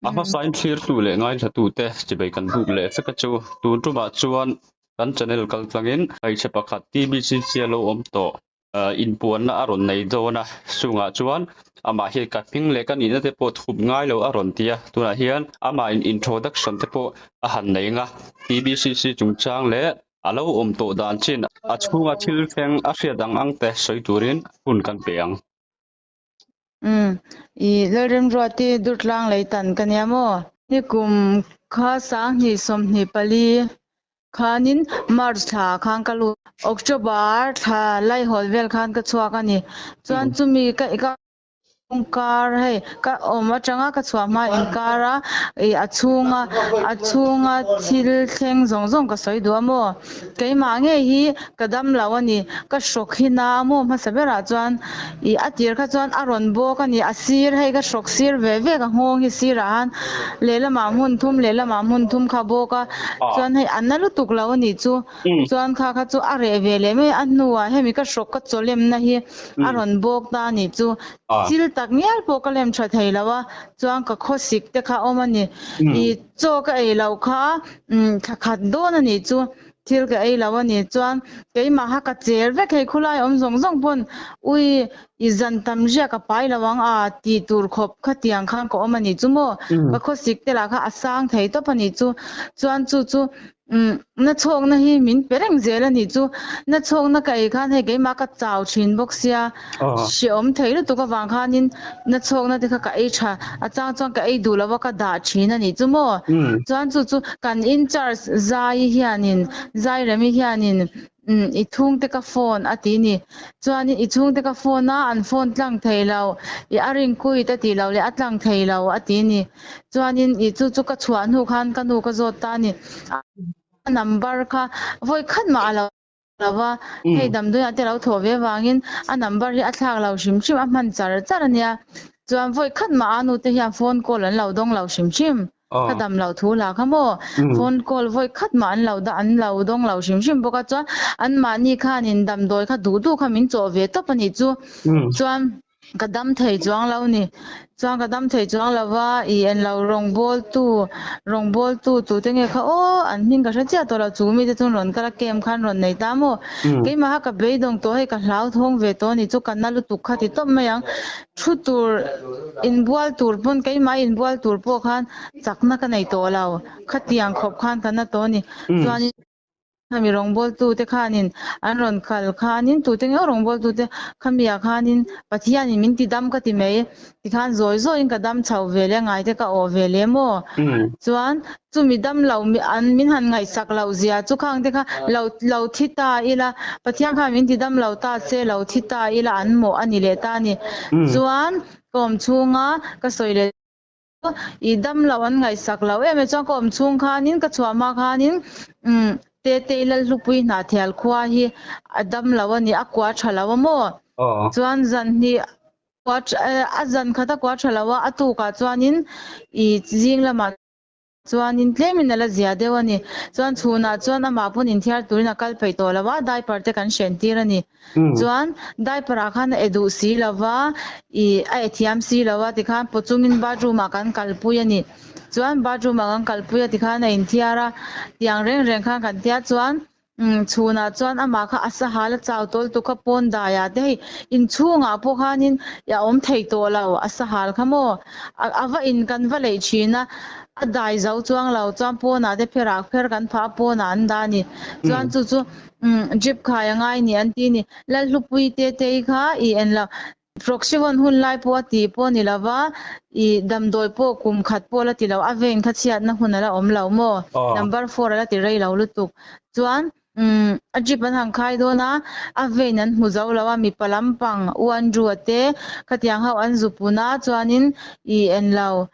A hmasain thlirtu leh ngaithlatute chibai kan buk leh vek a chu. Tun tumah chuan kan channel kaltlangin hmeichhe pakhat TBCC a lo awm tawh inpuanna a rawn nei dawn a, chungah chuan amah hi ka hming leh ka nihna te pawh thup ngai lo a rawn ti a, tunah hian amah in introduction te pawh a han nei ang a, TBCC chungchang leh a lo awm tawh dan chin a chhunga thil thleng a hriat ang ang te sawi turin hun kan pe ang. Umm, i Lalremruati Durtlang Leitan ka nia maw? Nikum kha 2024 khanin March thla khan ka lut, October thla laihawl vel khan ka chhuak a ni. Chuan chumi ka ka kawngkar hei ka awm atanga ka chhuah hma inkar a ih a chhunga a chhunga thil thleng zawng zawng ka sawi duh a maw? Keimah ngei hi ka dam lo a ni, ka hrawk hi na a maw hmasa berah chuan ih a tir kha chuan a rawn bawk a ni, a sir hei ka hrawk sir ve ve ka nghawng hi sirah han lehlamah hmun thum lehlamah hmun thum kha bawk a chuan hei a na lutuk lo a nih chu chuan kha kha chu a reh ve leh mai a hnuah hemi ka hrawk ka chaw lemna hi a rawn bawk ta a nih chu chil tak ngial pawh ka lem tha thei lo a chuan ka khawsik te kha awm a ni ih chaw ka ei loh kha thla khat dawn a nih chu thil ka ei lo a ni chuan keimah kha ka cher vek hei khulai awm zawng zawng pawn ui i zan tam riak a pai lo ang a tih tur khawp khatiang khan ka awm a nih chu maw ka khawsik te lah kha a sang thei tawp a nih chu chuan chu chu Umm, na chhawkna hi min pe reng zel a nih chu. Na chhawkna ka ei khan hei keimah ka chau thin bawk sia, hrehawm thei lutuk avang khanin na chhawkna te kha ka ei tha, a chang chuan ka ei duh lo a ka dah thin a nih chu maw. Chuan chu chu kan in charge Zai hianin, Zairemi hianin umm i chhungte ka phone a ti ni. Chuanin i chhungte ka phone a, an phone tlang thei lo, i a ring kuit a tih loh leh a tlang thei lo a ti ni. Chuanin i chu chu ka chhuah hnu khan ka nu ka zawt ta a ni. A number kha vawi khat mah a lo lo va, hei damdawiah te a lo thawh ve avangin a number hi a thlak lo hrim hrim, a hman char char a nia. Chuan vawi khat mah a nute hian phone call an lo dawng lo hrim hrim. Ka dam loh thu lah kha maw? Phone call vawi khat mah an lo dah an lo dawng lo hrim hrim bawk a, chuan anmahni khanin damdawi kha duh duh kha min chawh ve tawp a nih chu. Chuan Ka dam thei chuang lo ni. Chuan ka dam thei chuang lo va, i en lo rawngbawltu, rawngbawltu tute nge kha aw an hming ka hre chiah tawh lo, chu mite chuan rawn kal a camp khan rawn nei ta maw? Keimah kha ka beidawng tawh hei ka hlauthawng ve tawh a ni chu ka na lutuk kha ti tawp mai ang. Thu tur inbual tur pawn keimah inbual tur pawh khan chakna ka nei tawh lo, khatiang khawp khan ka na tawh a ni. Chuanin. Khami rawngbawltute khanin an rawn kal khanin tute ngeuh rawngbawltute khamiah khanin Pathianin min ti dam ka ti mai tikhan zawi zawiin ka dam chho ve leh ngaite ka awh ve leh maw? Chuan chumi dam lo an min han ngaihsak loh zia chu khangte kha lo lo thi ta ila Pathian khan min ti dam lo ta se lo thi ta ila an mawh a ni leh ta a ni. Chuan ka awm chhunga ka sawi leh I dam lo an ngaihsak lo em e chuan ka awm chhung khanin ka chhuah hma khanin umm Tetei Lalhlupui Hnahthial khua hi a dam lo a ni a kua tha lo a maw chuan zan hnih kua a zan khat a kua tha lo a a tukah chuanin i zing lamah chuanin tlemin a la zia deuh a ni chuan chhunah chuan amah pawn inthiar turin a kal peih tawh lo a diaper te kan hren tir a ni. Chuan diaper ah khan a e duh si lo va, ih a e thiam si lo a tikhan paw chungin bathroom ah kan kalpui a ni. Chuan bathroom ah kan kalpui a tikhan a inthiar a, tiang reng reng khan kan tia chuan umm chhunah chuan amah kha a sahal a chau tawl tuk kha pawn daiah te hei inchhungah pawh khanin a awm thei tawh lo a sahal kha maw a va in kan va leih thin a, a dai zo chuang lo chuan pawnah te pherah pher kan phah a pawnah an dah a ni. Chuan chu chu Umm drip khai a ngai ni an ti ni. Lalhlupui te te hi kha i en lo. Proxyvon hun lai pawh a ti pawh ni lo va, i damdawi pawh kum khat pawh la ti lo, a vein kha chhiatna hun a la awm lo maw? Number four a la ti rei lo lutuk. Chuan umm a drip an han khai dawn a, a vein an hmu zo lo a, mipa lampang U Andrew-a te khatiang ho an zu pun a, chuanin i en lo.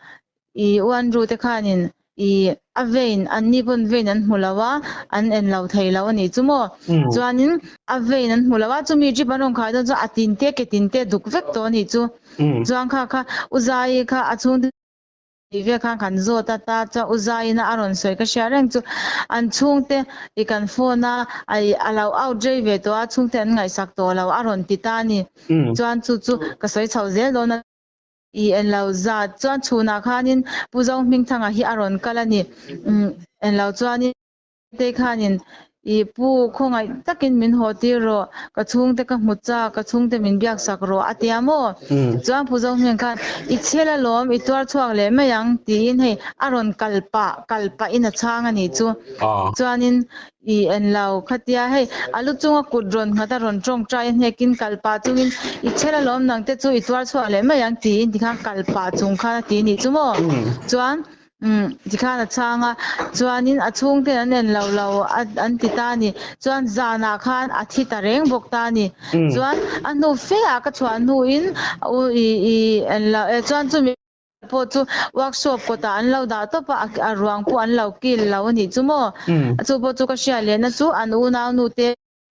I uanru te khanin i a vein an ni pawn vein an hmu lo a, an en lo thei lo a nih chu maw? Chuanin a vein an hmu lo a, chumi drip an rawn khai dawn chuan a tin te ke tin te duk vek tawh a nih chu. Chuan kha kha U Zaii kha a chhungte tih vel khan kan zawt a ta chuan U Zaiina a rawn sawi ka hria reng chu an chhungte i kan phone a, a lo out rei ve tawh a, chhungte an ngaihsak tawh lo a rawn ti ta a ni. Chuan chu chu ka sawi chho zel dawn a. I en lo zat chuan chhunah khanin Pu Zohmingthanga hi a rawn kal a ni. Umm en lo chuanin Tei khanin I pu khawngaih takin min haw tir rawh, ka chhungte ka hmu chak, ka chhungte min biak sak rawh a tia maw? Chuan Pu Zohming khan I chhel alawm, i tuar chhuak leh mai ang tiin hei a rawn kal pah kal pahin a chhang a nih chu. Chuanin I en lo khatia hei a lu chunga kut rawn nghat a rawn tawngtai a hnekin kal pah chungin i chhel alawm nang te chu i tuar chhuak leh mai ang tiin tikhan kal pah chung khan a ti nih chu maw chuan umm tikhan a chhang a chuanin a chhungten an en lo lo a an ti ta a ni chuan zanah khan a thi ta reng bawk ta a ni chuan a hnu fe ah ka chhuah hnuin u i i en lo e chuan chumi pawh chu workshop kawtah an lo dah tawp a, a ruang pawh an lo kil lo a nih chu maw? Chu pawh chu ka hriat lehna chu an unaunu te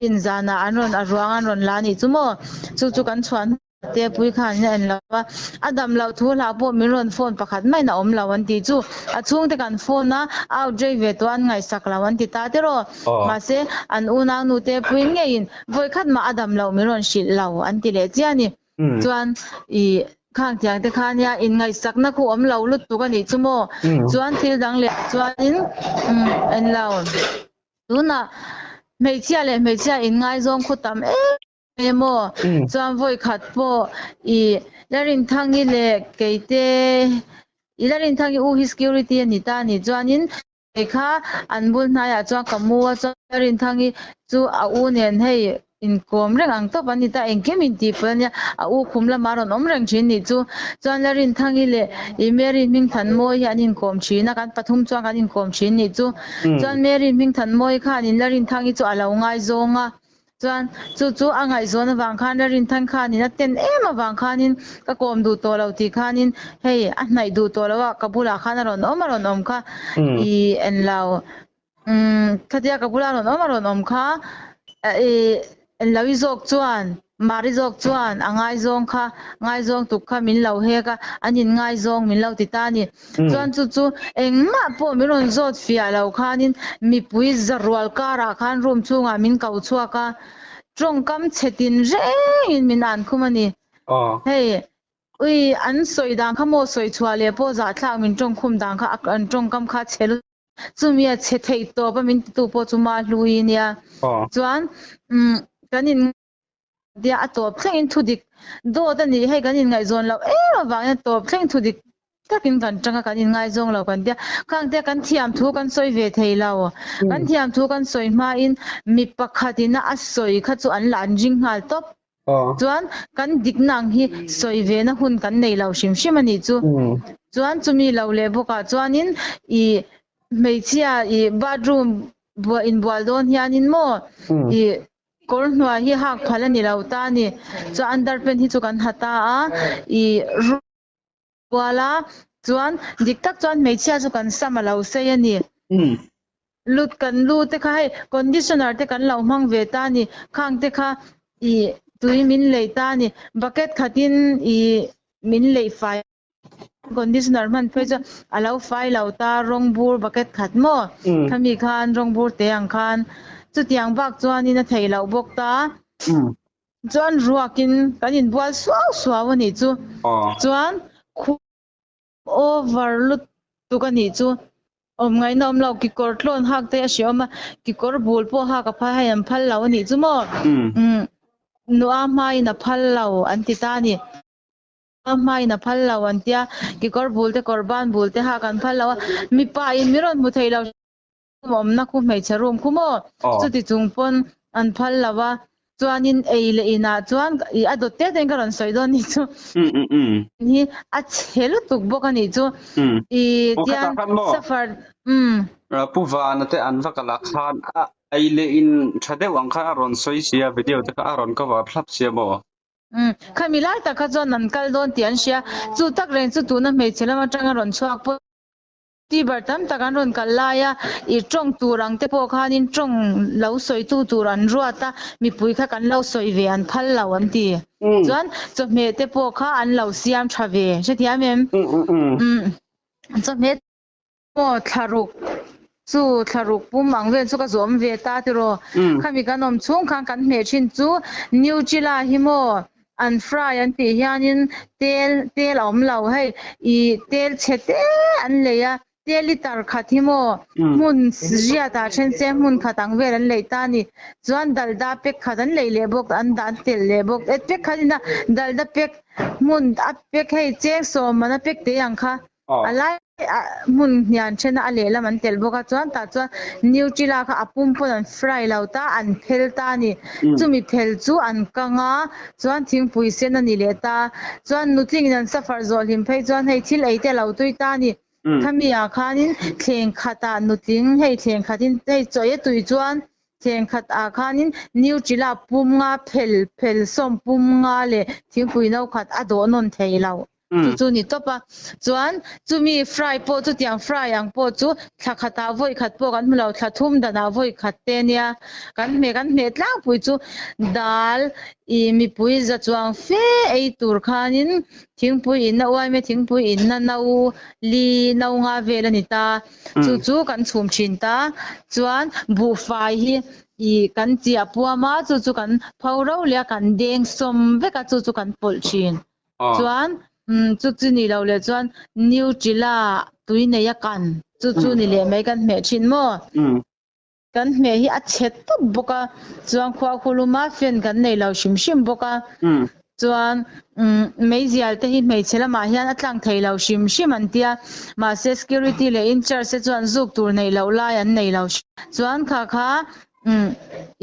in zanah an rawn a ruang an rawn la a nih chu maw? Chu chu kan chhuah hnuah te pui khan an en lo va, a dam loh thu hlah pawh min rawn phone pakhat maiin a awm lo an tih chu. A chhungte kan phone a, out rei ve tawh an ngaihsak lo an ti ta tiraw? Mahse, an unaunu te pui ngeiin vawikhat mah a dam loh min rawn hrilh lo an ti leh chiah a ni. Chuan i khang tiang te kha nia inngaihsakna khu awm lo lutuk a nih chu maw? Chuan thil dang leh chuanin en lo. Tunah hmeichhia leh hmeichhia inngaizawng khu tam em em aw. Chuan vawi khat pawh i Lalrinthangi leh keite i Lalrinthangi u hi security a ni ta a nih chuanin Kei kha an bul hnaiah chuan ka mu a, chuan Rinthangi chu a u nen hei inkawm reng ang tawp an ni ta, engkim intihpui a nia, a u khum lamah a rawn awm reng thin nih chu. Chuan Lalrinthangi leh i Mary Hmingthanmawii hi an inkawm thin a, kan pathum chuan kan inkawm thin nih chu. Chuan Mary Hmingthanmawii khanin Lalrinthangi chu a lo ngaizawng a, Chuan chu chu a ngaihzawn avang khan Lalrinthan khanin a ten em avang khanin ka kawm duh tawh lo tih khanin hei a hnaih duh tawh lo a, ka bulah khan a rawn awm a rawn awm kha i en lo umm khatia ka bula rawn awm a rawn awm kha i en lo i zawk chuan Mari zawk chuan a ngaizawng kha ngaizawng tuk kha min lo hek a, an in ngaizawng min lo ti ta a ni. Chuan chu chu engmah pawh min rawn zawt fiah lo khanin mipui zarual karah khan room chhungah min ko chhuak a, tawngkam chhe tin rengin min an khum a ni. Hei ui an sawi dan kha maw sawi chhuah leh pawh zahthlak min tawngkhum dan kha an tawngkam kha chhe lutuk. Chumi a chhe theih tawp a min titu pawh chu Mahlui a nia. Chuan umm kan in Tia a tawp thlengin thu dik dawt a nih hei kan inngaihzawn loh em avangin a tawp thleng thu dik takin kan tang a kan inngaizawng lo kan tia khang te kan thiam thu kan sawi ve thei lo kan thiam thu kan sawi hmain mi pakhatin a sawi kha chu an la an ring nghal tawp chuan kan dikna ang hi sawi ve na hun kan nei lo hrim hrim a nih chu chuan chumi lo leh bawkah chuanin ih hmeichhia ih bathroom buah inbual dawn hianin maw ih Kawr hnuai hi hak phal a ni lo ta a ni. Chuan underpant hi chu kan ha ta a, i rual a, chuan dik tak chuan hmeichhia chu kan sam a lo sei a ni. Lut kan lu te kha hei conditioner te kan lo hmang ve ta a ni, khang te kha i tui min lei ta a ni, bucket khatin i min lei fai. Conditioner hman phei chuan a lo fai lo ta rawng bur bucket khat maw khami khan rawng bur te ang khan chutiang bak chuanin a theih loh bawk ta chuan ruakin kan inbual suau suau a nih chu chuan khup over lutuk a nih chu awm ngaihna awm lo kekawr tlawn hak te a hre awm a kekawr bul pawh hak a phal hei an phal lo a nih chu maw nua hmain a phal lo an ti ta a ni. A hmain a phal lo an tia, kekawr bul te kawr ban bul te hak an phal lo a, mipa in min rawn hmu thei lo room awmna khu hmeichhe room khu maw chuti chung pawn an phal lo a, chuanin ei leh inah chuan ih a dawt tete in ka rawn sawi dawn nih chu hi a chhe lutuk bawk a nih chu ih tian suffer umm. Pu Vana te an va kal ah khan a ei leh in tha deuh ang khan a rawn sawi sia video te kha a rawn cover thlap sia maw? Umm, khami lai tak kha chuan an kal dawn tih an hria. Chu tak reng chu tuna hmeichhe lam atanga rawn chhuak pawh Tiber tam tak an rawn kal lai a, i tawng tur ang te pawh khanin tawng lo sawitu tur an ruat a, mipui kha kan lo sawi ve an phal lo an ti. Chuan chawhmeh te pawh kha an lo siam tha ve, hrethiam em? Umm, chawhmeh. Maw thlaruk chu thlaruk pum ang vel chu ka zawm ve ta tiraw? Khami kan awm chhung khan kan hmeh thin chu Newchila hi maw? An fry an tih hianin tel tel a awm lo hei ih tel chhe te an lei a tel liter khat hi maw hmun riat ah then se hmun khat ang vel an lei ta a ni chuan dalda pack khat an lei leh bawk an dah an telh leh bawk e pack khat ina dalda pack hmun a pack hei cheng sawm man a pack te ang kha A lai hmun hnian thena a lehlam an telh bawk a, chuan tah chuan Nutella kha a pum pawn an fry lo ta, an phel ta a ni. Chumi phel chu an kang a, chuan thingpui sen a ni leh ta. Chuan nutlingin an suffer zawh hlim phei chuan hei thil ei te a lo tui ta a ni. Khami ah khanin thleng khatah nutling hei thleng khatin hei chaw ei a tui chuan thleng khat ah khanin Nutella pum nga phel phel sawm pum nga leh thingpui no khat a dawh nawn thei lo. Chu chu ni tawp a. Chuan chumi fry pawh chutiang fry ang pawh chu thla khatah vawi khat pawh kan hmu lo, thla thum danah vawi khat te nia. Kan hmeh kan hmeh tlangpui chu dal ih mipui za chuang fe ei tur khanin thingpui inna uaime thingpui inna no li no nga vel a ni ta. Chu chu kan chhum thin ta. Chuan buhfai hi ih kan chiah puam a, chu chu kan pho ro leh a, kan deng sawm vek a, chu chu kan pawlh thin. Chuan chu chu ni lo leh chuan Nutella tui nei a kan chu chu ni leh mai kan hmeh thin maw? Kan hmeh hi a chhe tawp bawk a, chuan khua khulum a fan kan nei lo hrim hrim bawk a, chuan meizial te hi hmeichhe lamah hian a tlang thei lo hrim hrim an tia, mahse security leh in charge te chuan zuk tur neih loh lai an nei lo chuan kha kha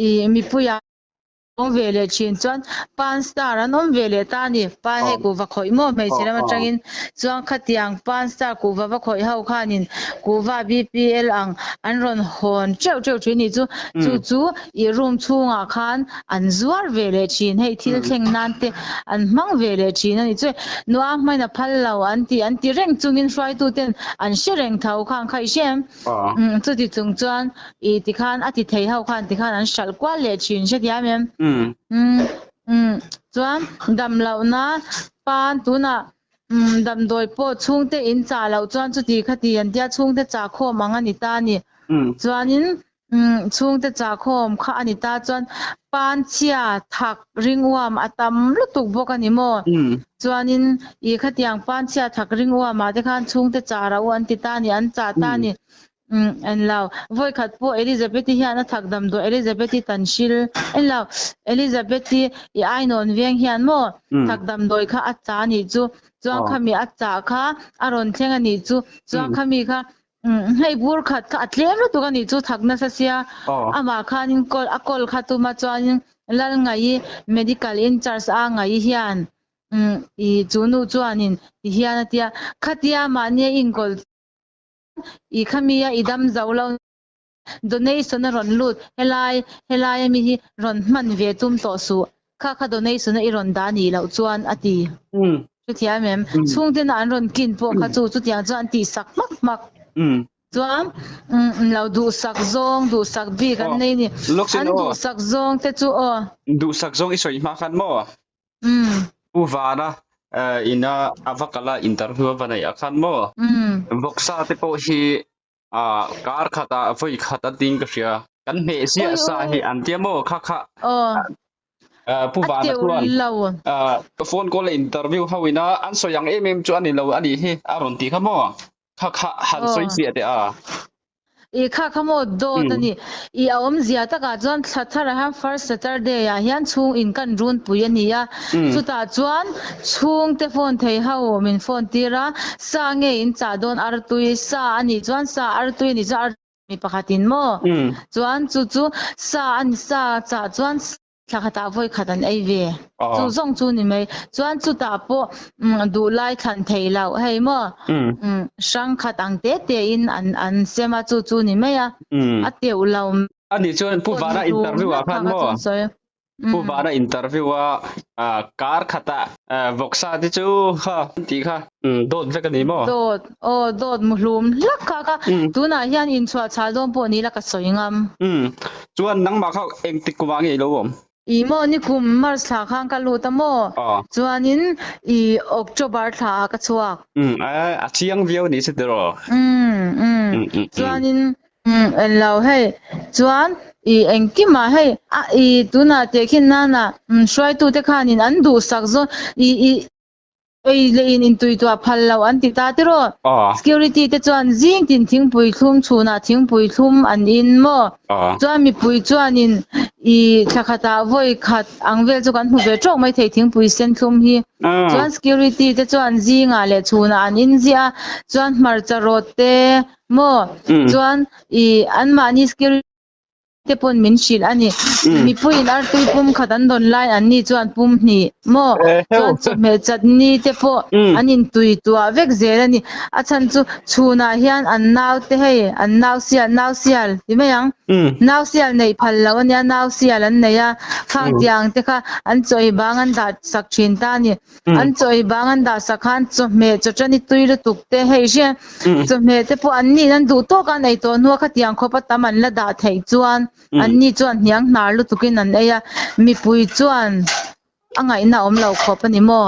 ih mipuiah. Awm ve leh thin chuan pan star an awm ve leh ta a ni. Pa hei kuhva khawih maw hmeichhe lam atangin chuan khatiang pan star kuhva va khawih ho khanin kuhva BPL ang an rawn hawn teuh teuh thin nih chu. Chu chu i room chhungah khan an zuar ve leh thin. Hei thil thleng nan te an hmang ve leh thin a ni. Chuai nua hmain a phal lo an ti an ti reng chungin hruaituten an hre reng tho khan kha i hre em? Chuti chung chuan I tikhan a ti thei ho khan tikhan an hralh kual leh thin hrethiam em? Umm umm chuan dam lohna pan tunah umm damdawi pawh chhungte in chah loh chuan chuti khati an tia chhungte chah khawm ang a ni ta a ni. Chuanin umm chhungte chah khawm kha a ni ta chuan pan chhia thak ringuam a tam lutuk bawk a ni maw? Chuanin i khatiang pan chhia thak ringuam ah te khan chhungte chah rauh an ti ta a ni an chah ta a ni. Umm en lo. Vawi khat pawh Elizabeth-i hian a thak damdawi Elizabeth-i tan hril. En lo, Elizabeth-i i ainawn veng hian maw thak damdawi kha a chah a nih chu. Chuan khami a chah kha a rawn thleng a nih chu. Chuan khami kha umm hei bur khat kha a tlem lutuk a nih chu thak nasa sia. Amah khanin kawl a kawl kha tuma chuanin Lalngaii medical in charge a Ngaii hian umm i chu nu chuanin tihian a tia khatia mahni a inkawl I khami a i dam zo lo donation a rawn lut helai helai ami hi rawn hman ve tum tawh suh kha kha donation a i rawn dah nih loh chuan a ti chutiang em chhungtena an rawn kin pawh kha chu chutiang chuan an tih sak hmak hmak chuan lo duhsak zawng duhsak bik an nei ni an duhsak zawng te chu aw duhsak zawng i sawi hma khan maw Pu Vana ina a va kal a interview a va neih ah khan maw vawksa te pawh hi ah kar khat ah vawi khat a ding ka hria kan hmeh ziah sa hi an tia maw kha kha Pu Vana chuan phone call a interview ho ina an sawi ang em em chu a ni lo a nih hi a rawn ti kha maw Kha kha han sawi chiah teh a. I kha kha maw dawt a ni. I a awmzia takah chuan thla tharah hian first Saturday ah hian chhung in kan runpui a ni a. Chutah chuan chhungte phone thei ho min phone tir a, sa nge in chah dawn artui, sa a nih chuan sa artui a nih chuan artui mi pakhat in maw chuan chu chu sa a ni sa chah chuan Thla khatah vawi khat an ei ve. Chu zawng chu ni mai. Chuan chutah pawh duhlai thlan thei loh hei maw hrang khat ang te te in an sem a chu chu ni mai a. A teuh lo. Ani chuan Pu Vana interview ah khan maw Pu Vana interview a kar khatah vawksa te chu kha tih kha dawt vek a ni maw? Dawt aw dawt muhlum hlak kha kha tunah hian inchhuah chhal dawn pawh ni la ka sawi ngam. Chuan nangmah kha engtik kumah nge i lo awm? I maw nikum March thla khan ka lut a maw? Chuanin i October thla ah ka chhuak. Umm a chiang viau ni se tiraw? Umm umm chuanin en lo hei chuan i. I engkimah hei a i tunah tehkhin nana hruaitute khanin an duhsak zawn i i ei leh in intuituah phal lo an ti ta tiraw? Security te chuan zing tin thingpui thlum chhunah thingpui thlum an in maw? Chuan mipui chuanin i thla khatah vawi khat ang vel chu kan hmu ve tawk mai thei thingpui sen thlum hi. Chuan security te chuan zingah leh chhunah an in ziah a, chuan hmarcha rawt te maw? Chuan i anmahni security te pawn min hrilh a ni. Mipuiin artui pum khat an dawn lai an ni chuan pum hnih maw? Chuan chawhmeh chutney te pawh an intui tuah vek zel a ni. A chhan chu chhunah hian an nau te hei an nau sial nau sial ti mai ang. Nau sial neih phal lo a nia nau sial an nei a khang tiang te kha an chaw ei bang an dah sak thin ta a ni. An chaw ei bang an dah sak khan chawhmeh chawchani tui lutuk te hei hria chawhmeh te pawh an niin an duh tawk a an ei tawh hnua khatiang khawp a tam an la dah theih chuan an ni chuan hniang hnar lutukin an ei a mipui chuan a ngaihna awm lo khawp a ni maw?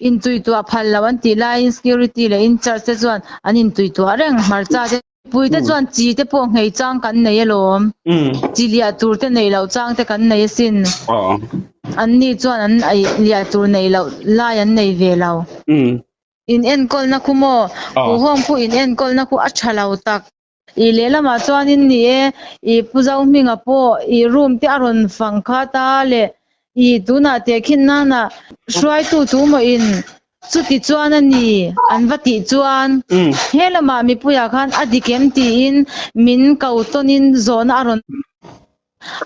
Intuituah phal lo an tih laiin security leh in charge te chuan an intuituah reng hmarcha te mipui te chuan chi te pawh nghei chang kan nei alawm chi liah tur te neih loh chang te kan nei asin an ni chuan an ei liah tur neih loh lai an nei ve lo. In enkawlna khu maw? Huhawm khu in enkawlna khu a tha lo tak. I lehlamah chuanin ni e, i Pu Zohminga pawh i room te a rawn fang khat a le i tunah tehkhin nana hruaitu tu maw in chuti chuan a ni an va tih chuan he lamah mipuiah khan a dik em tiin min ko tawnin zawhna a rawn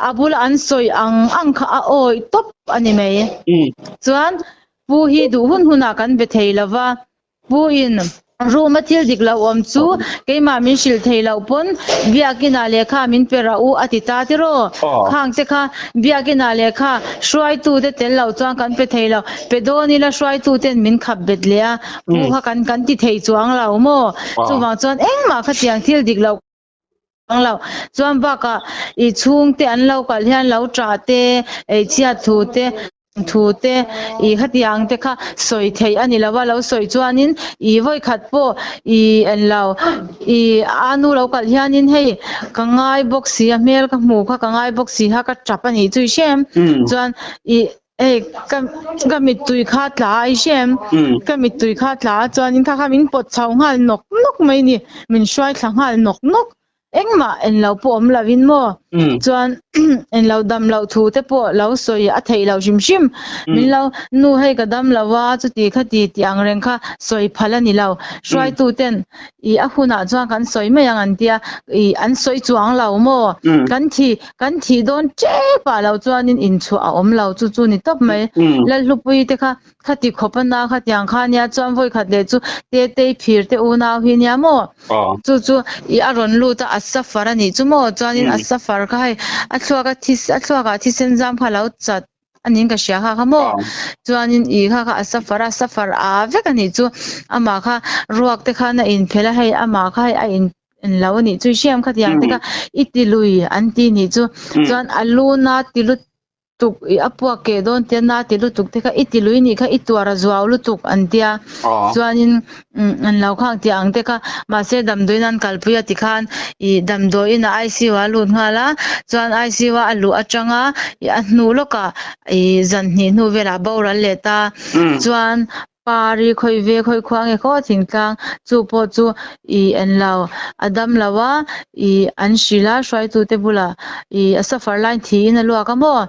a bula an sawi ang ang kha a awih tawp a ni mai. Chuan Pu hi duh hun hunah kan be thei lova. Pu in room a thil dik lo awm chu keimah min hrilh thei loh pawn biakinah lehkha min pe rah u a ti ta tiraw? Khang te kha biakinah lehkha hruaitu te tel loh chuan kan pe thei lo. Pe dawn ila hruaitu ten min khap bet leh a, pu kha kan kan ti thei chuang lo maw? Chuvang chuan engmah khatiang thil dik lo ang lo. Chuan bakah i chhungte an lo kal hian lo ṭah te, eichhiat thu te, thu te i khatiang te kha sawi theih a ni lo a, lo sawi chuanin i vawikhat pawh i en lo. I a nu lo kal hianin hei ka ngai bawk si a, hmel ka hmuh kha ka ngai bawk si kha ka ṭap a nih chu i hre em? Chuan i Hei ka ka mittui kha tla a i hre em? Ka mittui kha tla a chuanin kha kha min pawt chho nghal nawk nawk mai ni, min hruai thla nghal nawk nawk. Engmah en lo pawh awm lovin maw? Chuan en lo dam loh thu te pawh lo sawi a theih loh hrim hrim. Min lo nu hei ka dam lo a chuti khati tih ang reng kha sawi phal a ni lo. Hruaitu ten i a hunah chuan kan sawi mai ang an tia i an sawi chuang lo maw? Kan thi Kan thih dawn tep ah lo chuanin inchhuah a awm lo chu chu ni tawp mai. Lalhlupui te kha khati khawp a na khatiang kha nia chuan vawi khat leh chu Tetei phir te unau hi nia maw? Chu chu i a rawn lut a a suffer a nih chu maw? Chuanin a suffer kha hei a thluak a thi a thluak ah thisen zam kha a lo chat a niin ka hria kha kha maw? Chuanin i kha kha a suffer a suffer a vek a nih chu amah kha ruak te khan a inphelh a hei amah kha hei a in En lo a nih chu i hriam khatiang te kha i ti lui an ti nih chu chuan a lu na ti lutuk i a puak keh dawn tia na ti lutuk te kha i ti lui nih kha i tuar a zuau lutuk an tia chuanin an lo khang tih ang te kha mahse damdawiin an kalpui a tikhan i damdawiin a ICU ah a lut nghal a chuan ICU a a luh atanga i a hnu lawkah i zan hnih hnu velah boral leh ta chuan Pari khawi ve khawi khua nge khaw thingtlang chu pawh chu i en lo a dam lo a i an hrilh a hruaitu te bulah i a suffer lai thiin a luak a maw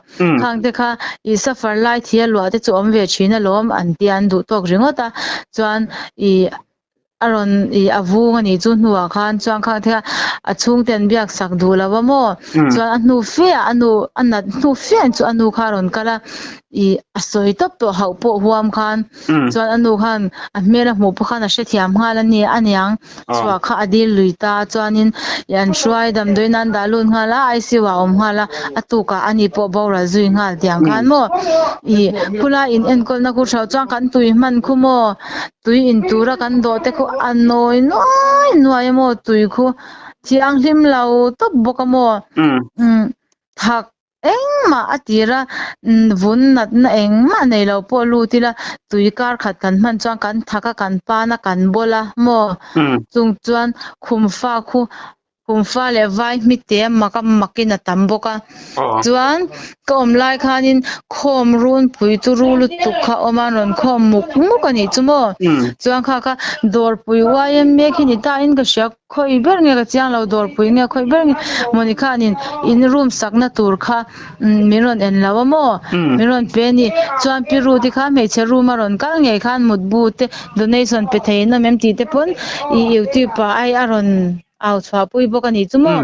khang te kha i suffer lai thi a luah te chu awm ve thin alawm an tia an duh tawk ringawt a chuan i a rawn i a vung a nih chu hnuah khan chuan khang te kha a chhungte an biak sak duh lo a maw chuan a hnu fe ah a nu a nat hnu fe chu a nu kha a rawn kal a. I a sawi tawp tawh hauh pawh huam khan chuan a nu khan a hmel a hmuh pawh khan a hrethiam nghal a ni aniang chhuah kha a dil lui ta chuanin i an hruai damdawiin an dah lut nghal a ICU ah a awm nghal a a tukah ani pawh boral zui nghal tiang khan maw i khulai in enkawlna khu hrau chuan kan tui hman khu maw tui in tura kan dawh te khu a nawi nuai nuai a maw tui khu thianghlim lo tawp bawk a maw thak Engmah a tir a, vun natna engmah nei lo pawh lut ila tui kar khat kan hman chuan kan thak a, kan pan a, kan bawl a maw? Chung chuan khum fa khu Kumfa leh vai hmite a mak a makin a tam bawk a. Chuan ka awm lai khanin khawm runpui chu ru lutuk kha a awm a, an rawn khawm muk muk a nih chu maw. Chuan kha kha dawrpui YMA khi ni ta in ka hria khawi ber nge ka chiang lo dawrpui nge khawi ber nge mawni khanin in room sakna tur kha min rawn en lo a maw min rawn pe a ni. Chuan pi Ruth-i kha hmeichhe room a rawn kal ngei khan mutbu te donation pe thei an awm em tih te pawn i youtube ah ai a rawn au chhuahpui bawk a nih chu maw?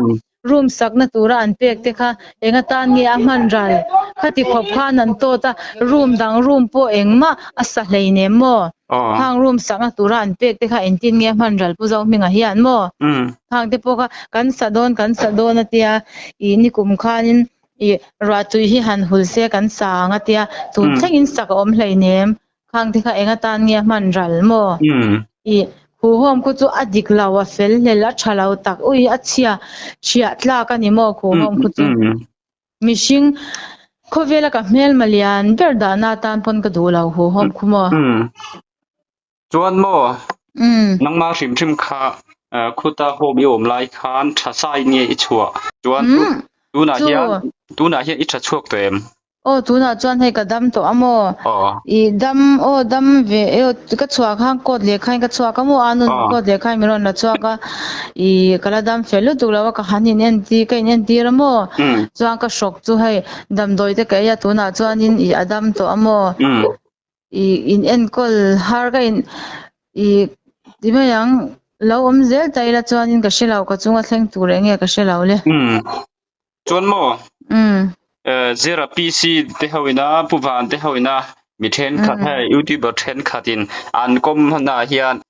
Room sakna tura an pek te kha eng atan nge a hman ral? Khati khawp khan an tawt a, room dang room pawh engmah a sa hleinem maw? Khang room sakna tura an pek te kha engtin nge a hman ral Pu Zohminga hian maw? Khang te pawh kha kan sa dawn kan sa dawn a tia ih nikum khanin ih ruahtui hi han hul se kan sa ang a tia tun thlengin sak a awm hleinem. Khang te kha eng atan nge a hman ral maw? Ih, khuhawm khu chu a dik lo, a fel hlel, a tha lo tak, ui a chhia, chhiah tlak a ni maw khuhawm khu chu? Mihring khawvela ka hmelma lian ber dahna atan pawn ka duh lo khuhawm khu maw? Chuan maw, nangmah hrim hrim kha khuta home i awm lai khan tha sai nge i chhuah? Chuan tunah hian tunah hian i tha chhuak tawh em? Aw tunah chuan hei ka dam tawh a maw? I dam aw dam ve e aw ka chhuah khan coat leh khain ka chhuak a maw a nun coat leh khain min rawn la chhuak a i ka la dam fel lutuk lo a ka han in entir ka in entir a maw chuan ka hrawk chu hei damdawi te ka ei a tunah chuanin i a dam tawh a maw i in enkawl har ka in i ti mai ang lo awm zel ta ila chuanin ka hre lo ka chunga thleng tur eng nge ka hre lo le. Chuan maw? Zira PC te ho ina Pu Van te ho ina mi thenkhat hei YouTuber thenkhat in an kawm hna hian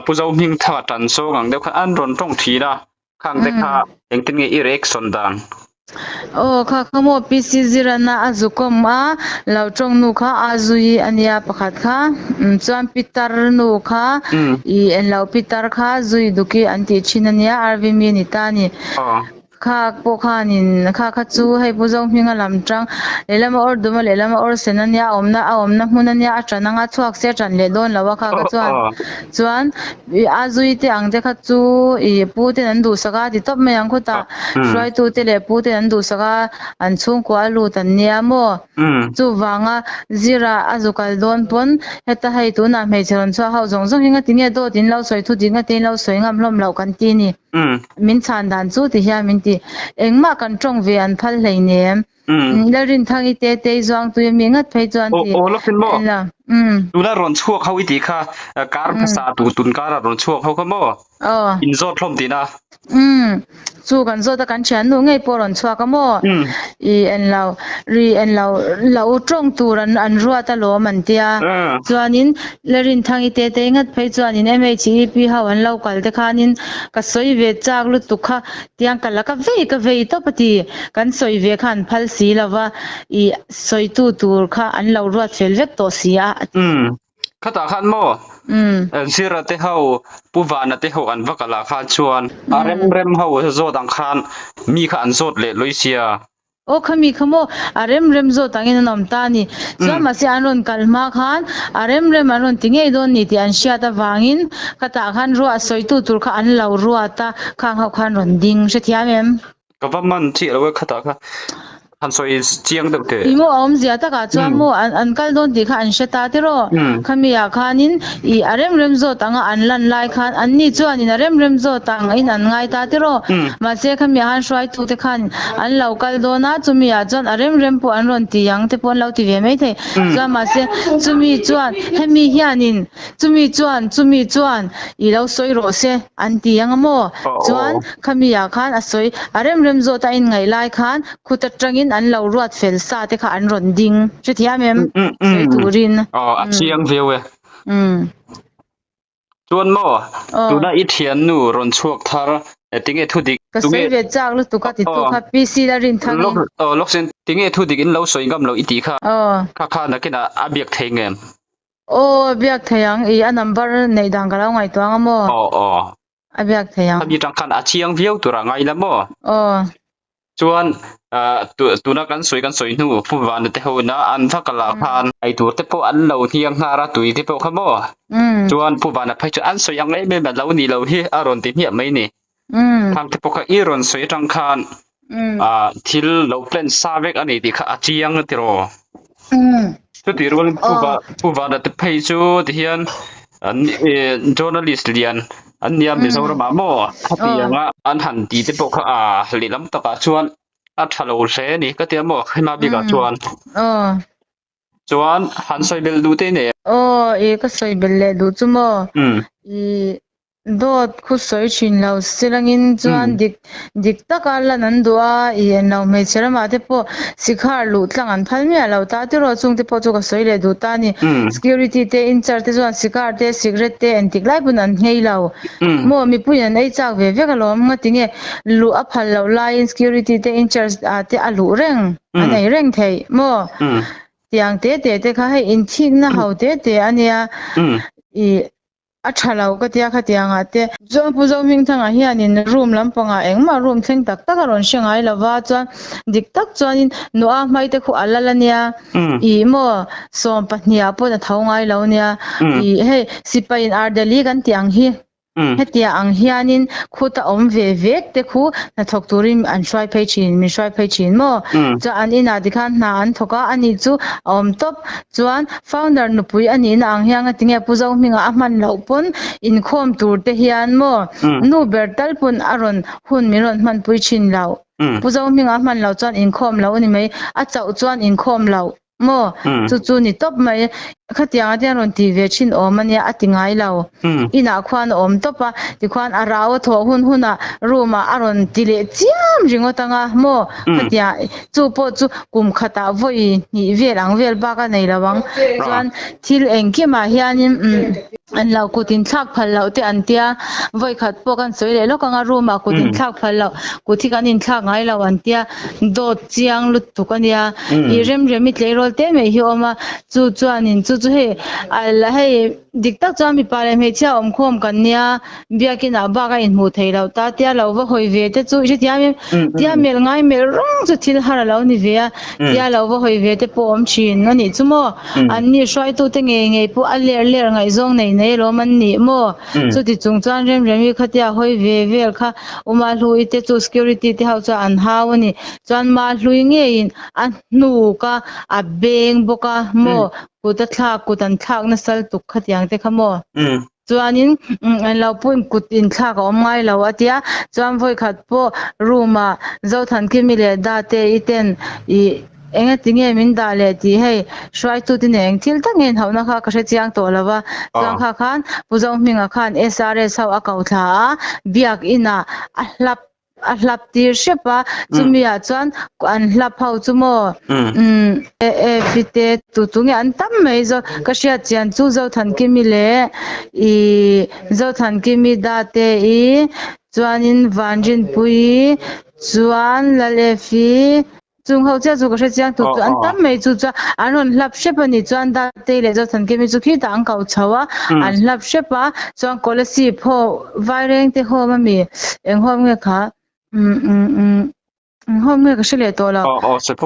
Pu Zohmingthanga tan zawng ang deuh khan an rawn tawng thin a, khang te kha engtin nge i reaction dan? Aw kha kha maw PC Zirana a zu kawm a, lo tawng nu kha a zui a nia pakhat kha, chuan Pitar nu kha i enlo Pitar kha zui duki an tih thin a nia RV mi a ni ta a ni. Kha pawh khanin kha kha chu hei Pu Zohminga lam tang lehlama awr dum a lehlama awr sen a nia a awmna a awmna hmun a nia a tan anga chhuak se a tan leh dawn lo a kha kha chuan chuan ih a zui te ang te kha chu ih pu ten an duhsak a ti tawp mai ang khawtah hruaitu te leh pu ten an duhsak a an chhungkua a lut an nia maw chuvanga zira a zu kal dawn pawn heta hei tunah hmeichhe rawn chhuak ho zawng zawng hi ngatinge dawt in lo sawi thu dik ngate in lo sawi ngam hlawm loh kan ti a ni. Min chhan dan chu ti hian min ti. Engmah kan tawng ve an phal hleinem. Lalrinthangi te tei zuangtui ami ngat phei chuan ti. Aw lawkin maw? Tuna rawn chhuak ho i tih kha kar hmasa tu tun kara rawn chhuak ho kha maw? In zawt hlawm tihna? Chu kan zawt a kan thiannu ngei pawh rawn chhuak a maw? I en lo, ri en lo, lo tawng tur an an ruat alawm an tia. Chuanin Lalrinthangi te te ngat phei chuanin MHEP ho an lo kal te khanin ka sawi ve chak lutuk kha tiang ka la ka vei ka vei tawp a ti. Kan sawi ve kha an phal si lo va, i sawitu tur kha an lo ruat fel vek tawh si a a ti. Khatah khan maw Zira te ho, Pu Vana te ho an va kal ah khan chuan a rem rem ho zawt ang khan mi kha an zawt leh lawi sia. Aw khami kha maw a rem rem zawt angin an awm ta a ni. Chuan mahse an rawn kal hma khan a rem rem an rawn ti ngei dawn ni tih an hriat avangin khatah khan ruah sawitu tur kha an lo ruat a, khang ho khan rawn ding hrethiam em? Ka va man chiah lo e khatah kha han sawi chiang deuh teh. Ih maw a awmzia takah chuan maw an kal dawn tih kha an hre ta tiraw? Khami ah khanin ih a rem rem zawt anga an lan lai khan anni chuanin a rem rem zawt ang in an ngai ta tiraw? Mahse khami ah khan hruaitu te khan an lo kal dawn a, chumi ah chuan a rem rem pawh an rawn ti ang te pawh an lo ti ve maithei. Chuan mahse chumi chuan hemi hianin chumi chuan chumi chuan ih lo sawi rawh se an ti ang a maw? Chuan Khami ah khan a sawi, a rem rem zawt a inngaih lai khan khut atangin an lo ruat fel sa te kha an rawn ding. Hrethiam em? Sawi turin. Aw, a chiang viau e. Chuan maw, tuna i thiannu rawn chhuak thar, tinge thu dik. Ka sawi ve chak lutuk a titu kha PC la rin thang in. Aw, lawksen, tinge thu dik in lo sawi ngam lo i tih kha. Kha kha nakinah a biak thei ngem? Aw, a biak thei ang. I a number neih dan ka lo ngaihtuah ang a maw? Aw, aw. A biak thei ang. Khami tang khan a chiang viau tura ngai la maw? Aw. Chuan tuna kan sawi kan sawi hnu Pu Vana te ho ina an va kal ah khan eitur te pawh an lo hniang nghar a tui te pawh kha maw? Chuan Pu Vana phei chu an sawi ang em em a lo nih loh hi a rawn ti hmiah mai ni. Khang te pawh kha i rawn sawi atang khan thil lo plan sa vek a ni tih kha a chiang a tiraw. Chutih rualin Pu Vana te phei chu tihian an journalist lian an nia Mizoramah maw khatianga an han ti te pawh kha a lehlam takah chuan a tha lo hle a ni ka tia maw hema bikah chuan. Chuan han sawi belh duh te i nei em? Aw, i ka sawi belh leh duh chu maw? I dawt khu sawi thin lo silangin chuan dik dik taka lan an duh a, i en lo hmeichhe ramah te pawh sikhar luh tlang an phal miah lo ta tiraw chung te pawh chu ka sawi leh duh ta a ni. Security te incharge te chuan sikhar te cigarette te engtik lai pawn an nghei lo maw mipuiin an ei chak ve vek alawm ngatinge luh a phal loh laiin security te incharge ah te a luh reng. A nei reng theih maw? Tiang te te te kha hei inthikna ho te te a nia. I a tha lo ka tia khatiangah te. Chuan Pu Zohmingthanga hianin room lampangah engmah room thleng tak tak a rawn hre ngai lo va, chuan dik tak chuanin Noah hmai te khu a lal a nia. I maw 12 ah pawn a tho ngai lo nia. I hei sipaiin Ardeli kan tih ang hi. Hetia ang hianin khuta awm ve vek te khu hnathawk turin an hruai phei thin, min hruai phei thin maw? Chuan an inah tikhan hna an thawk a, ani chu a awm tawp. Chuan founder nupui a nihna ang hian ngatinge Pu Zohminga a hman loh pawn inkhawm tur te hian maw nu ber tal pawn a rawn hun min rawn hmanpui thin loh. Pu Zohminga a hman loh chuan inkhawm loh a ni mai, a chauh chuan inkhawm loh. Maw? Chu chu ni tawp mai. Khatiang a tiang rawn ti ve thin awm a nia, a ti ngai lo. Inah khuan a awm tawp a, tikhuan a rau a thawh hun hunah room ah a rawn ti leh chiam ringawt ang a, maw? Khatiang chu pawh chu kum khatah vawi hnih vel ang vel bak a nei lo ang. Chuan thil engkimah hianin an lo kut inthlak phal loh te an tia, vawi khat pawh kan sawi leh lawk ang a, room ah kut inthlak phal loh, kut hi kan inthlak ngai lo an tia. Dawt chiang lutuk a nia. I remrem i tleirawl te mai hi a awm a, chu chuanin chu chu hei a la hei dik tak chuan mipa leh hmeichhia awm khawm kan nia, biakinah bak a inhmuh theih loh ta tia lo va hawi ve te chu i hrethiam em? Tia melh ngai melh rawng chu thil har a lo ni ve a, tia lo va hawi ve te pawh awm thin a nih chu maw? Anni hruaitute ngei ngei pawh a ler ler ngaihzawng nei nei alawm an nih maw? Chuti chung chuan remremi khatia hawi ve vel kha Uma hlui te chu security te ho chuan an hau a ni. Chuan ma hlui ngeiin a hnuk a, a beng bawk a maw, kut a thlak, kut an thlak nasal tuk khatiang te kha maw. Chuanin an lo pawhin kut inthlak a awm ngai lo a tia, chuan vawikhat pawh room ah Zothankimi leh Date i ten ih Enga ti nge min dah leh tih hei hruaitute nen eng thil tak nge inhauhna kha ka hre chiang tawh lo va, chuan kha khan Pu Zohminga khan SRS ho a ko thla a, biak inah a hlap a hlap tir hrep a, chumi ah chuan an hlap ho chu maw umm e fite tu tu nge an tam mai zo ka hriat chian chu Zothankimi leh ih Zothankimi Date i chuanin Vanrinpuii chuan Lalefi Chung ho chiah chu ka hre chiang tut chu an tam mai chu chuan an rawn hlap hrep a ni chuan Datei leh Zothankimi chu khitah an kau chho a an hlap hrep a chuan Kolasib ho Vaireng te home a mi eng home nge kha umm umm umm eng home nge ka hre leh tawh lo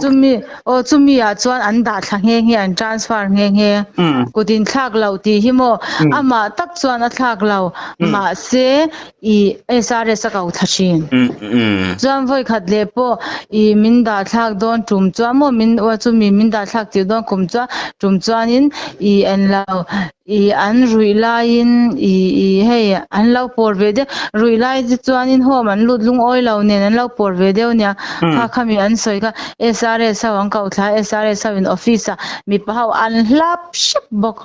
chumi aw chumi ah chuan an dah thla nghe nghe an transfer nghe nghe kut in thlak lo tih hi maw amah tak chuan a thlak lo mahse I SRS a ko thla thin. Chuan vawi khat leh pawh i min dah thlak dawn tum chuan maw min ua chu mi min dah thlak tir dawn kum chuan tum chuanin i en lo i an ruih laiin i i hei an lo pawr ve deuh ruih lai te chuanin home an lut lungawi lo nen an lo pawr ve deuh nia kha khami an sawi kha SRS ho an ko thla SRS ho in office ah mipa ho an hlap hrep bawk.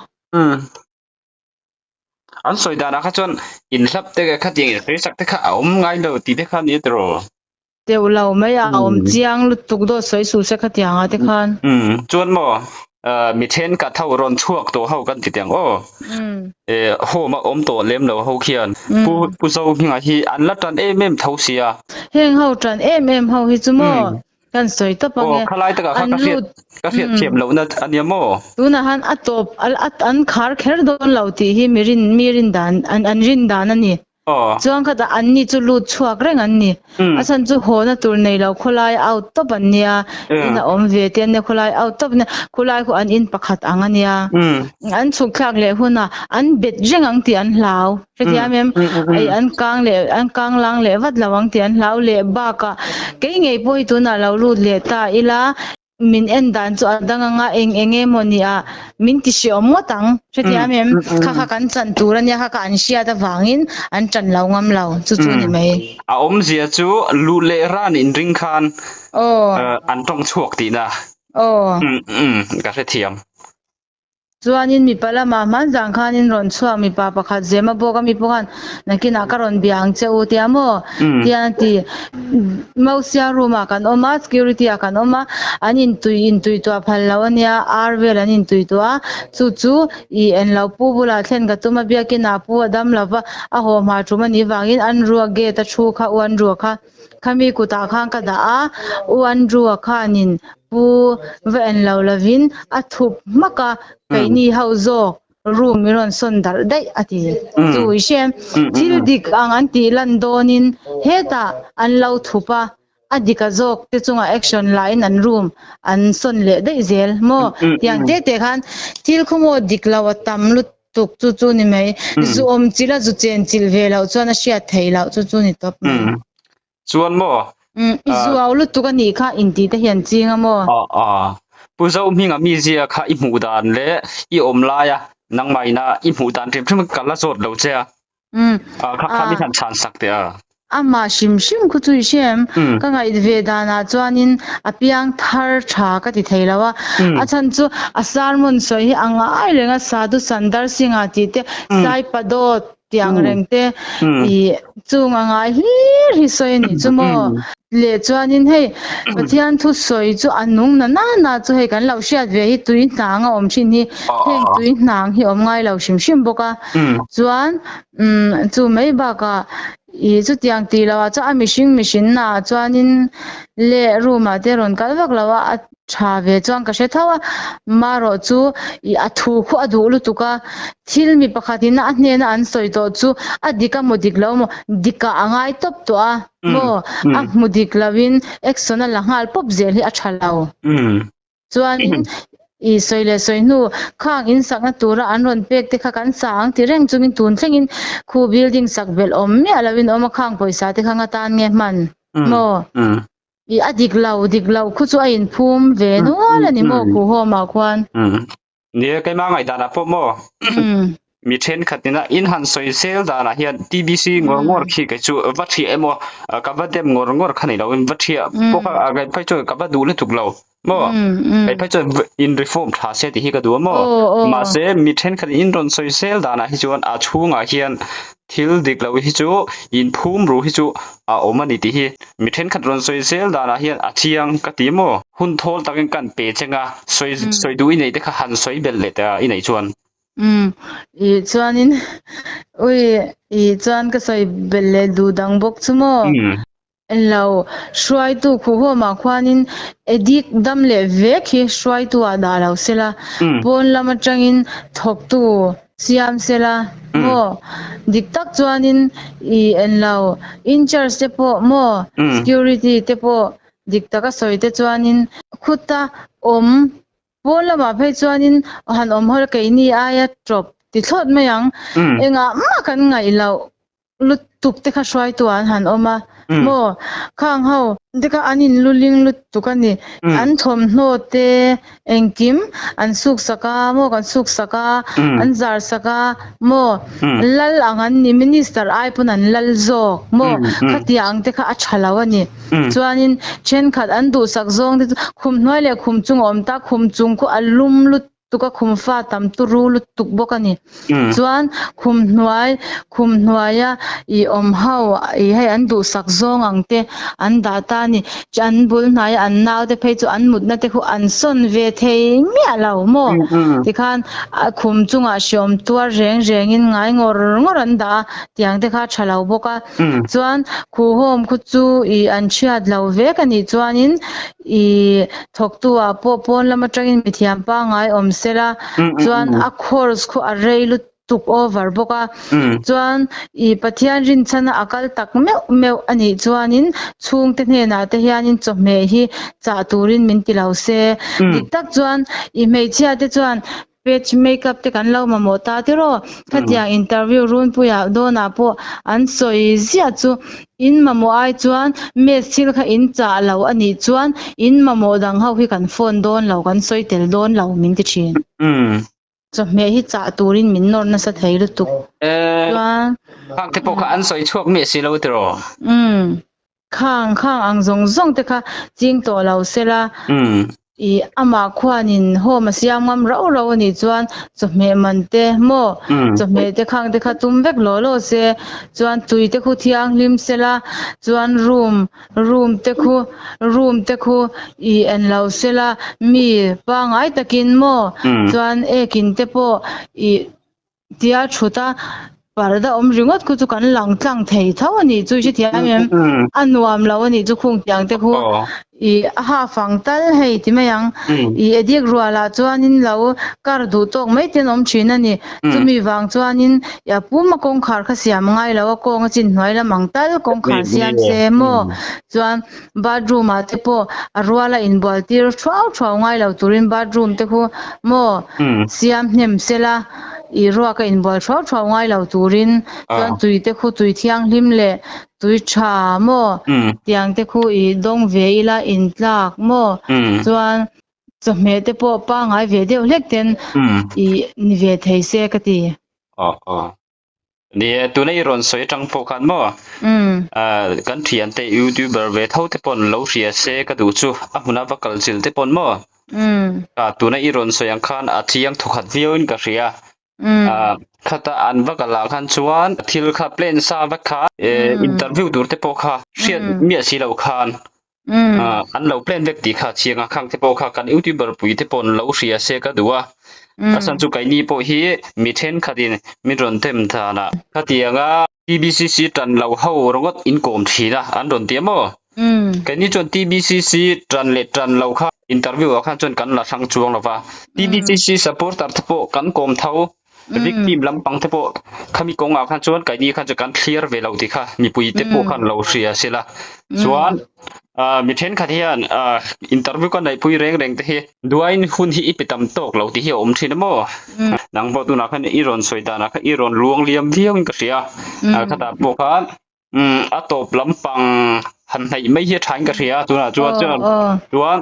An sawi danah kha chuan inhlap te khatiang inhreisak te kha a awm ngai lo tih te kha a ni tiraw? Teuh lo mai a awm chiang lutuk dawt sawi suh se khatiang ah te khan. Umm chuan maw mi thenkhat ho rawn chhuak tawh ho kan ti teh ang aw. Home a awm tawh lem lo ho khian Pu Pu Zohminga hi an la tan em em tho sia. Heng ho tan em em ho hi chu maw Kan sawi tawp ang e. Aw, khalai takah kha ka hriat ka hriat thiam lohna a nia maw? Tunah han a tawp an khar kher dawn lo tih hi mi rin mi rin dan an an rin dan a ni. Aw. Chuan khatah anni chu lut chhuak reng an ni. A chhan chu haw na tur nei lo khawlai out tawp an nia, in a awm ve te an nia khawlai out tawp an nia, khawlai khu an in pakhat ang a nia. An chhuk thlak leh hunah an bet reng ang tih an hlau. Hrethiam em? Ei an kang leh an kang lang leh vat lo ang tih an hlau leh bakah kei ngei pawh hi tunah lo lut leh ta ila, Min en dan chu a dang anga eng eng emaw ni a, min ti hreawm ngawt ang. Hrethiam em? Kha kha kan chan tur a nia, kha kha an hriat avangin an chan lo ngam lo, chu chu ni mai. A awmzia chu luh leh ran inring khan an tawng chhuak tihna. Ka hrethiam. Chuanin mipa lamah hmanzang khanin rawn chhuak mipa pakhat Zema bawk a mi pawh khan nakinah ka rawn bia ang che u tia maw tian a ti. Mosia room ah kan awm a, security ah kan awm a, an intui intui tuah phal lo a nia, ar vel an intui tuah a, chu chu i en lo pu bulah thlen ka tum a, biakinah pu a dam lo va, a haw hma tum a nih vangin Andrew-a gate a thu kha u Andrew-a kha Khami kutah khan ka dah a, U Andrew-a khanin Pu va en lo lovin a thup hmak a, keini ho zawk room min rawn sawn darh daih a ti. Chu i hre, thil dik ang an tih lan dawnin hetah an lo thup a, a dika zawk te chungah action lain an room an sawn leh daih zel maw? Tiang te te khan thil khaw maw dik lo a tam lutuk. Tuk chu chu ni mai. Zu awm chilh a zu chen chilh ve loh chuan a hriat theih loh chu chu ni tawp mai. Chuan maw? I zuau lutuk a nih kha intih te hian ching a maw? Pu Zohminga mizia kha i hmuh dan leh i awm laia nangmah ina i hmuh dan hrim hrim ka la zawt lo che a. Kha kha mi han chhan sak teh a. Amah hrim hrim khu chu i hre em? Ka ngaih ve danah chuanin a piang thar tha ka ti thei lo a. A chhan chu a sermon sawi hi a ngai reng a, Sadhu Sundar Singh-a tih te, Sai Padawt tih ang reng te i chung a ngai hlir hi sawi a nih chu maw? Leh chuanin hei Pathian thusawi chu a nung na na na chu hei kan lo hriat ve hi tui hnang a awm thin hi, heng tui hnang hi awm ngai lo hrim hrim bawk a. Chuan chu mai bakah ih chutiang tih loh ah chuan a mihring mihrin naah chuanin leh room ah te rawn kal vak lo a, a tha ve chuan ka hre tho a, marawh chu ih a thu khu a duh lutuk a, thil mi pakhat in a hnena an sawi tawh chu a dik a maw dik lo maw dikah a ngai tawp tawh a maw a hmu dik lo in action a la nghal pawp zel hi a tha lo. Chuanin i sawi leh sawi hnu khang in sakna tura an rawn pek te kha kan sa ang ti reng chungin tun thlengin khu building sak belh awm miah loin awm a khang pawisa te kha nga tan nge hman maw? I a dik lo dik lo khu chu a inphum ve nual a ni maw khu home ah khuan? Nia keimah ngaihdanah pawh maw mi thenkhat ina in han sawi sel danah hian TBC ngawr ngawr khi kei chu va thiah emaw ka va dem ngawr ngawr kha ni lo in va thiah pawh kha kei phei chuan ka va duh lutuk lo maw kei phei chuan in reform tha se tih hi ka duh a maw mahse mi thenkhat in rawn sawi sel danah hi chuan a chhungah hian Thil dik lo hi chu inphum ru hi chu a awm a ni tih hi mi thenkhat rawn sawi zel danah hian a chiang ka ti maw? Hun thawl takin kan pe cheng a, sawi sawi duh i neih te kha han sawi belh leh ta i neih chuan. Umm ih chuanin ui ih chuan ka sawi belh leh duh dang bawk chu maw? Lo, hruaitu khuhawmah khuanin Edik dam leh vek hi hruaitu ah dah lo sela, pawn lam atangin thawktu siam sela maw? Dik tak chuanin i en lo, in-charge te pawh maw, security te pawh dik taka sawi te chuanin khuta awm pawn lamah phei chuanin han awm hawl keini aia tawp ti thlawt mai ang, engah mah kan ngaih loh. Lutuk te kha hruaitu ah an han awm a maw khang ho te kha an in luling lutuk a ni an thawmhnaw te engkim an suk sak a maw kan suk sak a an zar sak a maw lal ang an ni minister ai pawn an lal zawk maw khatiang ang te kha a tha lo a ni chuanin thenkhat an duhsak zawng te chu khum hnuai leh khum chung a awm ta khum chung khu a lum lutuk. tuk a khum fa tam turu lutuk bawk a ni. Chuan khum hnuai khum hnuaia ih awm ho ih hei an duhsak zawng ang te an dah ta a ni. An bul hnaia an nau te phei chu an mutna te khu an sawn ve thei miah lo maw? Tikhan a khum chungah hreawm tuar reng rengin ngai ngawr ngawr an dah a, tiang te kha a tha lo bawk a. Chuan khuhawm khu chu ih an chhiat lo vek a nih chuanin I thawktu ah pawh pawn lam atangin mithiam pangngai awm sela chuan a course khu a rei lutuk. tuk over bawk a. Chuan i Pathian rinchhana a kal tak meuh meuh a nih chuanin chhungte hnenah te hianin chawhmeh hi chah turin min ti lo se. Dik tak chuan i hmeichhia te chuan patch makeup te kan lo mamawh ta tiraw? Khatiang interview runpuiah dawnah pawh an sawi ziah chu in mamawh ai chuan mess thil kha in chah lo a nih chuan in mamawh dang ho hi kan phone dawn lo, kan sawi tel dawn lo min ti thin. Chawhmeh hi chah turin min nawr nasa thei lutuk. Chuan. Khang te pawh kha an sawi chhuak miah si lo tiraw? Umm. Khang khang ang zawng zawng te kha ching tawh lo sela. Umm. I amah khuanin home a siam ngam rauh rauh a nih chuan chawhmeh man te maw chawhmeh te khang te kha tum vek law law se. Chuan tui te khu thianghlim sela chuan room Room te khu room te khu i en lo sela mi pangai takin maw chuan ekin te pawh i tia thut a parda awm ringawt khu chu kan lang tlang thei tho a nih chu i hrethiam em a nuam lo a nih chu khung tiang te khu i a half ang tal hei ti mai ang i edik rualah chuanin lo kar duh tawk mai te an awm thin a ni. Chumi vang chuanin a puma kawngkhar kha siam ngai lo a, kawng a chin hnuai lam ang tal kawngkhar siam se maw? Chuan bathroom ah te pawh a ruala inbual tir thuau thuau ngai lo turin bathroom te khu maw siam hnem sela i ruaka inbual thuau thuau ngai lo turin chuan tui te khu tui thianghlim leh tui tha maw tiang te khu i dawng ve ila intlak maw? Chuan Chawhmeh te pawh pangai ve deuh hlek ten i ni ve thei se ka ti. Aw aw. Ni e, tuna i rawn sawi atang pawh khan maw? Kan thiante youtuber ve tho te pawn lo hria se ka duh chu a hmuna va kal chil te pawn maw? Tuna i rawn sawi ang khan a chiang thawkhat viau in ka hria. Khata an va kal ah khan chuan thil kha plan sa vek kha interview tur te pawh kha hriat miah si loh khan an lo plan vek tih kha chiang a, khang te pawh kha kan youtuber pui te pawh an lo hria se ka duh a, a chhan chu keini pawh hi mi thenkhat in min rawn tem dan ah khatiang a TBCC tan lo ho ringawt in kawm thin a an rawn ti a maw? Keini chuan TBCC tan leh tan lo kha interview ah khan chuan kan la hrang chuang lo va, TBCC supporter te pawh kan kawm tho, victim lampang te pawh khami kawng ah khan chuan keini khan chuan kan thlir ve lo tih kha mipui te pawh khan lo hria sela. Chuan mi thenkhat hian interview ka neihpui reng reng te hi duain hun hi i pe tam tawk lo tih hi a awm thin a maw? Nang pawh tunah khan i rawn sawi danah khan i rawn luang liam viau in ka hria, khatah pawh khan Umm a tawp lampang han hnaih mai hi a thain ka hria tunah chuan chuan chuan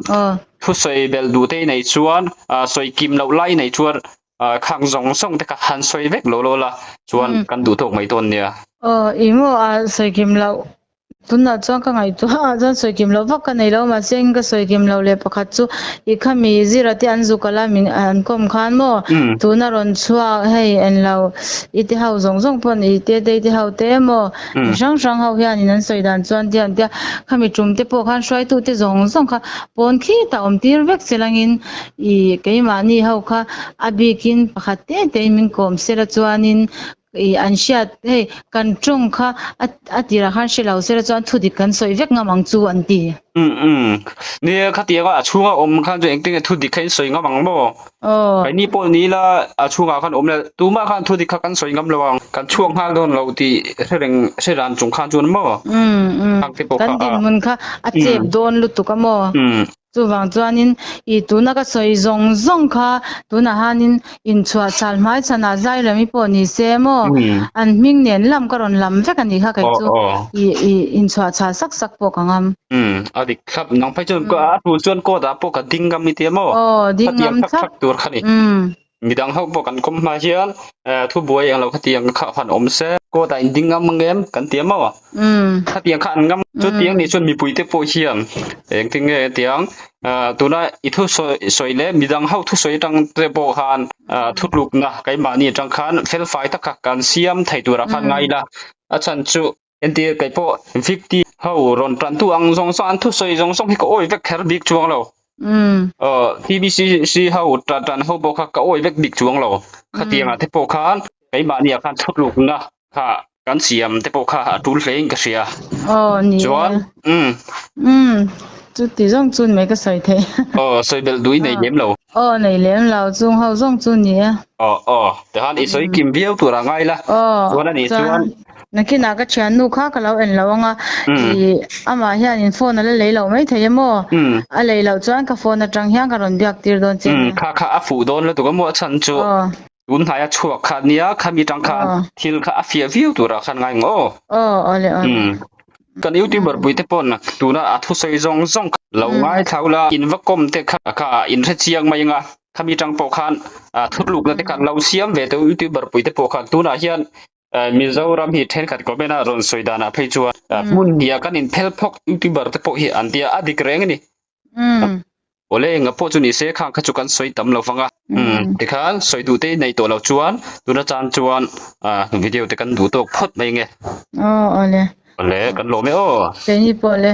thusawi belh duh te i neih chuan ah sawi kim loh lai i neih chuan ah khang zawng zawng te kha han sawi vek lo lo la chuan kan duh tawk mai dawn nia. Aw i maw a sawi kim loh tunah chuan ka ngaihtuah ah chuan sawi kim loh vak ka nei lo mahse eng ka sawi kim loh leh pakhat chu i khami zira te an zuk ala min an kawm khan maw tuna rawn chhuak hei enlo I te ho zawng zawng pawn i te te te ho te emaw mi hrang hrang ho hianin an sawi dan chuan tiang tia khami tum te pawh khan hruaitu te zawng zawng kha pawn khitah awm tir vek se langin i keimahni ho kha a bikin pakhat te te in min kawm sela chuanin i an hriat hei kan tawng kha a a tirah khan hre lo sela chuan thudik kan sawi vek ngam ang chu an ti. Umm umm nia khatianga a chhunga awm khan chu engtin nge thudik kha in sawi ngam ang maw? Aw. Keini pawh ni ila a chhungah khan awm le tumah khan thu dik kha kan sawi ngam lo ang kan chhuak nghal dawn lo tih hre reng hre ran chung khan chuan maw? Umm umm Khang te pawh kan kha a dinhmun kha a chep dawn lutuk a maw? Umm. Chuvang chuanin i tuna ka sawi zawng zawng kha tunah hanin inchhuah chhal hmai chhanah zai remi pawh ni se maw? An hming nen lam ka rawn lam vek a nih kha kei chu i i inchhuah chhal sak sak pawh ka ngam. Umm a dik thlap nang phei chuan a tul chuan court ah pawh ka ding ngam i tia maw? Aw ding Khatiang ngam thlak thlap. thlak tur kha ni. Umm. Midang ho pawh kan kawm hma hian thubuai englo khatiang kha han awm se court ah in ding ngam ang em kan tia maw? Umm. Khatiang kha an ngam chutiang nih chuan mipui te pawh hian engtin nge tiang tuna i thu sawi sawi leh midang ho thusawi atang te pawh khan thutlukna keimahni atang khan felfai taka kan siam thei turah khan ngai ila a chhan chu Entir kei pawh Victi ho rawn tantu ang zawng zawng an thusawi zawng zawng hi ka awi vek kher bik chuang lo. Aw TBCC ho tan tan ho pawh kha ka awi vek bik chuang lo. Khatiangah te pawh khan keimahniah khan thutlukna kha kan siam te pawh kha a tul hlein ka hria. Aw ni e. Chuan umm. Umm chuti zawng chu ni mai ka sawi thei. Aw sawi belh duh i nei lem lo. Aw nei lem lo chung ho zawng chu ni e. Aw aw tihan i sawi kim viau tur a ngai la. Aw Chuan a nih chuan. Nakinah ka thiannu kha ka lo en lo anga i amah hianin phone a la lei loh mai thei em aw? A lei loh chuan ka phone atang hian ka rawn biak tir dawn che nia. Kha kha a fuh dawn lutuk a maw a chhan chu tun hnaia chhuak kha nia khami tang khan thil kha a fiah viau turah khan ngai ang aw. Aw awle awle. Kan youtuber pui te pawn tuna a thusawi zawng zawng kha lo ngaithla ula in va kawm te kha kha in hre chiang mai anga khami tang pawh khan thutlukna te kha lo siam ve teh u youtuber pui te pawh khan tunah hian Mizoram hi thenkhat comment a rawn sawi danah phei chuan hmun hniah kan in phel phawk youtuber te pawh hi an tia a dik reng a ni. Awle enga pawh chu ni se khang kha chu kan sawi tam lo vang a. Tikhan sawi duh te nei tawh lo chuan tuna chan chuan video te kan duh tawk phawt mai nge. Aw awle. Awle kan lawm e aw. Keini pawh le.